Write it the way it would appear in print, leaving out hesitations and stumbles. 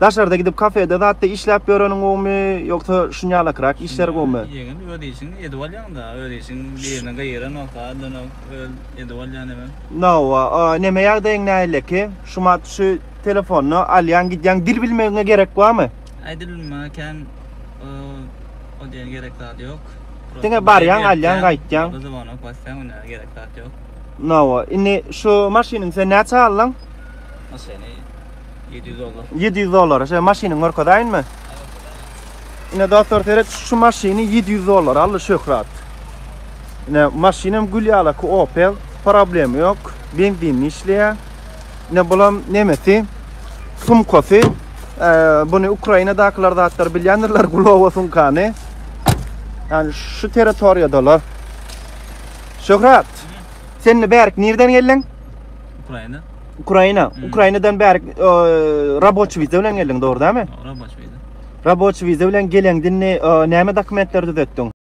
Daşarda gidip kafede zatda işläp ýöreniň gowumy, ýogsa şunýalakrak işler gowumy? Ýegen öz işiňi edip alýaň-da, öz işiň birine gyran bolsa, adanok, öz edip alýan ebe. Nawa, neme ýagdaýyň nähileki? Şumat şu telefonda alýaň gidýäň dil bilmegiňe gerek barmy? Aý dil bilmäge kän o diýen gerek zat ýok. Diňe barýaň, alýaň, gaýtýaň. Zwanok basýaň, ine gerek zat ýok. Nawa, indi şu maşynyň sen näçä aldyň? Maşyny 700 dollar. 700 dollara. Şeýle maşynyňy görkezäýinmi? Ine dostlar seret şu maşyny 700 dollara aldy Şöhrat. Ine maşynam gül ýalaky Opel, problemi ýok. Benzinli işleýär. Ine bulam nemesi, sumkasy. Ee, buny Ukrainadakylar zatlar bilýändirler Glovo sumkany. Yani şu territoriýadalar. Şöhrat, sen indi bärik nirden geldiň? Ukraina. Ukraina. Hmm. Ukrainadan bärik e, raboçi wiza bilen geldiň, dogry dämi? Raboçi wiza. Raboçi wiza bilen geleňde indi e, näme dokumentleri düzetdiň?